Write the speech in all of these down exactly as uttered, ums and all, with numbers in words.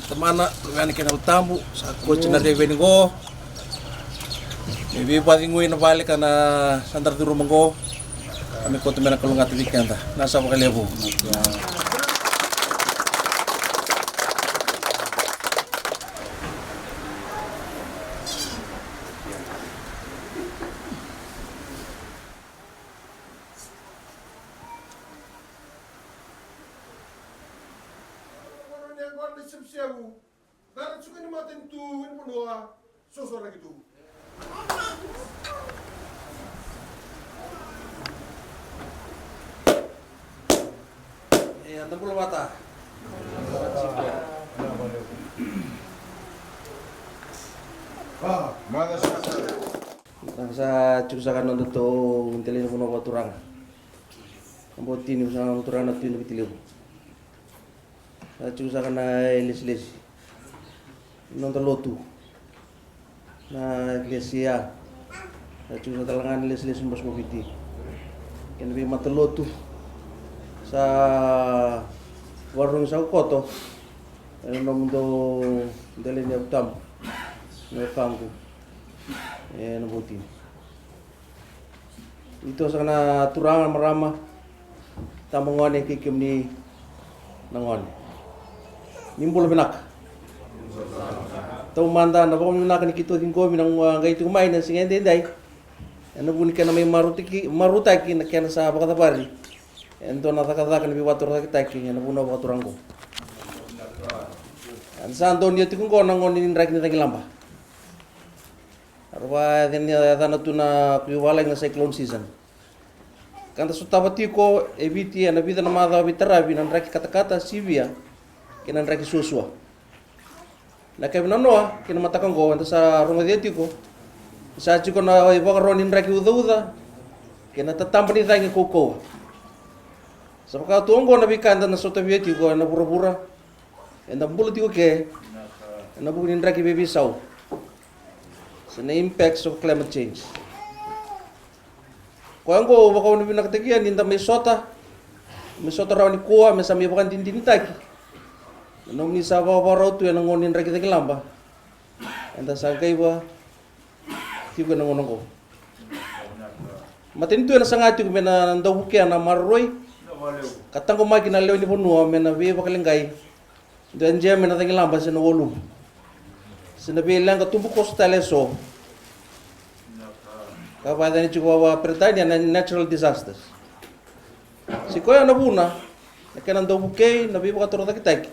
Tamana, Luvena kei na Yalo Tabu, sa koti na reveni qo. Me veivacegui na vale ka na sa dara curuma qo. Ka me koto me na kalougata vei keda. Na sa vakalevu. Qo na isevusevu, qara tiko ni matanitu ni vanua, sosoraki tu. E, eda bula vata. Sa tiko saka na nodatou dela ni vanua vakaturaga. Botini, sa na turaga na Tui Navitilevu. Sa tiko saka na ilesilesi ni noda lotu, na ekelesia. Sa tiko saka tale ga na ilesilesi ni Bose ko Viti kei na veimatalotu. Sa vakarorogo saka koto ena nomudou dela ni yavu tabu, na wekaqu ena Botini. Keitou saka na turaga, marama, tabagone kei kemuni na gone, ni bula vinaka. Taumada na vakavinavinaka ni keitou ciqomi na qai tiko mai na siga edaidai, ena vuku ni kena mai marautaki, marautaki na kena sa vakacavari e dua na cakacaka ni veivatorocaketaki ena vanua vakaturaga qo. Eda sa donuya tiko qo na gauna ni draki ni cagilaba. Era vakayacana tu na kui valagi na cyclone season. Ka da sotava tiko e Viti ena vica na macawa veitaravi na draki katakata sivia kei na draki suasua. Na yakavi nanoa kei na mataka oqo eda sa rogocia tiko ni sa tiko na ivakarau ni draki ucauca kei na tataba ni cagi kaukauwa. Sa vaka tu oqo na veika eda na sotavia tiko ena vuravura eda bula tiko ke ena vuku ni draki veiveisau se na impacts of climate change. Koya oqo au vakavinavinakataki ni da mai sota, mai sota rawa nikua me sa mai vakadinadinataki na nomuni sa vakavakarau tu ena gauna ni draki cagilaba eda sa qaiva tiko ena gauna oqo. Matanitu ena saga tiko me na dau vukea na maroroi ka taqomaki na lewe ni vanua me na veivakaleqai. Dua e jia me na cagilaba se na waluvu se na veileqa tubukoso tale eso. Ka vakayacani tiko vakaperitania na natural disasters. Se koya na vuna na kena dau vukei na veivakatorocaketaki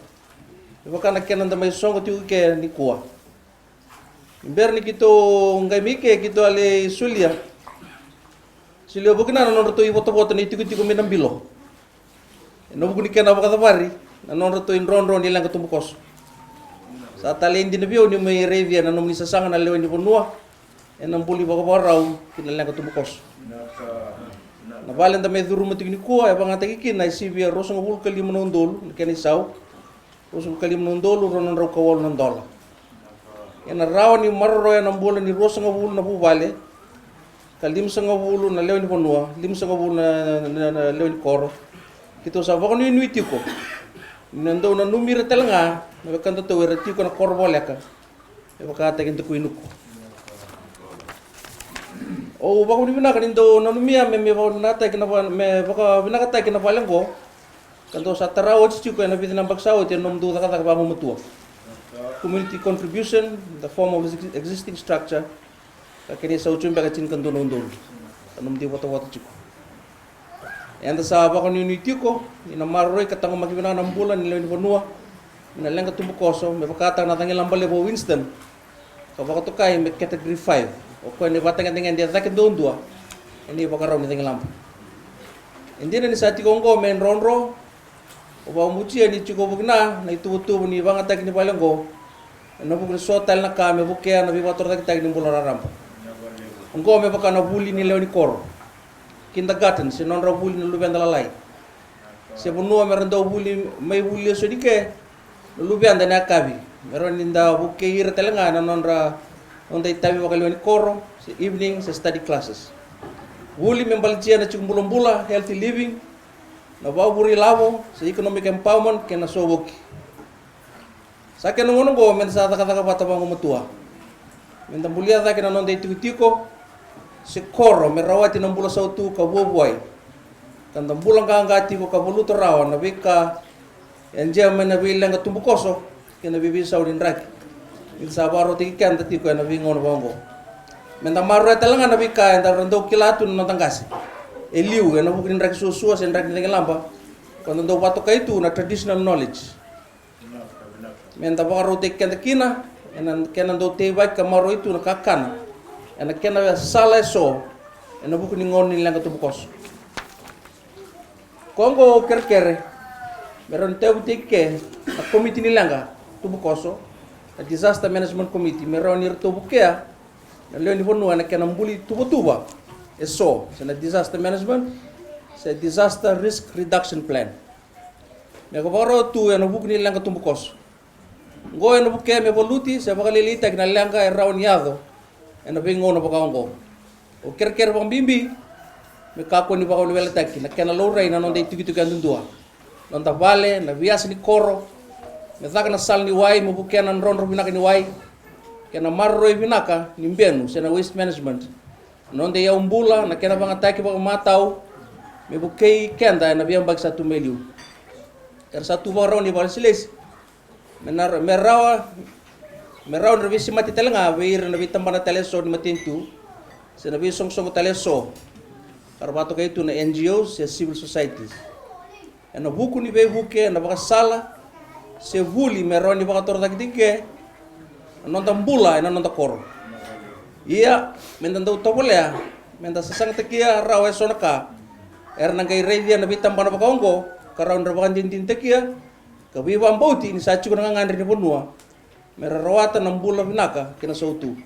me vaka na kena da mai soqo tiko ke nikua. Ni bera ni keitou qai mai ke keitou a lai solia, solia vakina na nodratou ivotavota na itikotiko mai na bilo. Ena vuku ni kena vakacavari na nodratou idrodro ni leqa tubukoso. Sa talei dina vei au niu mai raicia na nomuni sasaga na lewe ni vanua ena buli vakavakarau ki na leqa tubukoso. Na vale da mai curuma tiko nikua e vakayagataki kina e sivia ruasagavulu ka lima na udolu na kena isau. Ruasagavulu ka lima na udolu rua na drau ka walu na dola. Ena rawa ni maroroya na bula ni ruasagavulu na vuvale ka limasagavulu na lewe ni vanua, limasagavulu na, na, na lewe ni koro. Keitou sa vakanuinui tiko ni na dau nanumi ira tale ga na wekadatou era tiko na koro voleka. E vakataki Dakuinuku. Au vakavinavinaka ni dau nanumia me, me vakavinakataki na va-, me vakavinakataki na vale oqo. Ka dau sa tara oti tiko ena vica na yabaki sa oti ena nomudou cakacaka vakagumatua. Community contribution in the form of exi-, existing structure. Ka kena isau tiko beka tinikadua na udolu. Ka nomudou ivotavota tiko. Eda sa vakanuinui tiko ni na maroroi ka taqomaki vinaka na bula ni lewe ni vanua, ni na leqa tubukoso me vakataka na cagilaba levu o Winston, ka vakatokai me category five, o koya na ivakatagedegede e cake duadua ena ivakarau ni cagilaba. E dina ni sa tiko oqo me drodro, au vakamutia ni tiko vakina na ituvatuva ni vakayagataki ni vale oqo ena vuku ni so tale na ka me vukea na veivakatorocaketaki ni bula raraba. Oqo me vaka na vuli ni lewe ni koro, kindergarten, se nodra vuli na luveda lalai, se vanua me ra dau vuli, mai vuli eso ni ke na luveda ena yakavi, me rawa ni da vukei ira tale ga na nodra, noda itavi vakalewe ni koro, se evening, se study classes. Vuli me balatia na tiko bulabula, healthy living, na vakavure ilavo se economic empowerment kei na sovoki. Sa kena gauna oqo meda sa cakacaka vata vagumatua. Meda bulia cake na noda itikotiko se koro me rawati na bula sautu ka vuavuai, ka da bula qaqa tiko ka valuta rawa na veika e jea mai na veileqa tubukoso kei na veiveisau ni draki. Ni sa vakarautaki keda tiko ena veigauna vaka oqo. Meda maroroya tale ga na veika eda dau kila tu na noda qase e liu ena vuku ni draki suasua se draki ni cagilaba, ka da dau vakatokai tu na traditional knowledge. Meda vakarautaki keda kina ena kena dau teivaki ka maroroi tu na kakana ena kena sala eso ena vuku ni gauna ni leqa tubukoso. Ko oqo au kerekere me rawa ni tauyavutaki ke na komiti ni leqa tubukoso, na Disaster Management Committee, me rawa ni ratou vukea na lewe ni vanua ena kena buli tuvatuva eso se na disaster management se disaster risk reduction plan. Me ko vakarawa tu ena vuku ni leqa tubukoso. Oqo ena vukea me valuti se vakalailaitaki na leqa e rawa ni yaco ena veigauna vaka oqo. Au kerekere vakabibi me kakua ni vakaweleweletaki na kena laurai na noda itikotiko yadudua, noda vale, na veiyasa ni koro, me caka na sala ni wai mo vukea na drodro vinaka ni wai, kei na maroroi vinaka ni benu se na waste management, na noda iyau bula, na kena vagataki vakamatau me vukei keda ena veiyabaki sa tu mai liu. Era sa tu vakarau ni vakalesilesi me na ra- me rawa me rawa ni ra veisemati tale ga vei ira na veitabana tale eso ni matanitu se na veisoqosoqo tale eso ka ra vakatokai tu na N G Os se civil societies. Ena vuku ni veivuke na vakasala se vuli me rawa ni vakatorocaketaki ke na noda bula ena noda koro. Ia, meda dau tovolea meda sasagataki rawa eso na ka era na qai raicia na veitabana vaka oqo ka rawa ni ra vakadinadinatakia ka veivakabauti ni sa tiko na gagadre ni vanua me ra rawata na bula vinaka kei na sautu.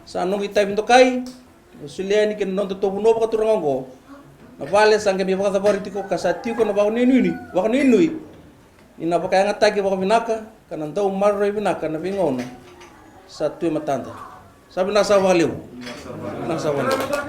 Sa noqu itavi dokai meu solia yani ki na nodatou vanua vakaturaga oqo na vale sa qai mai vakacavari tiko ka sa tiko na vakanuinui vakanuinui ni na vakayagataki vakavinaka ka na dau maroroi vinaka na veigauna sa tu e matada. Sa vinaka saka vakalevu. Vinaka saka vakalevu.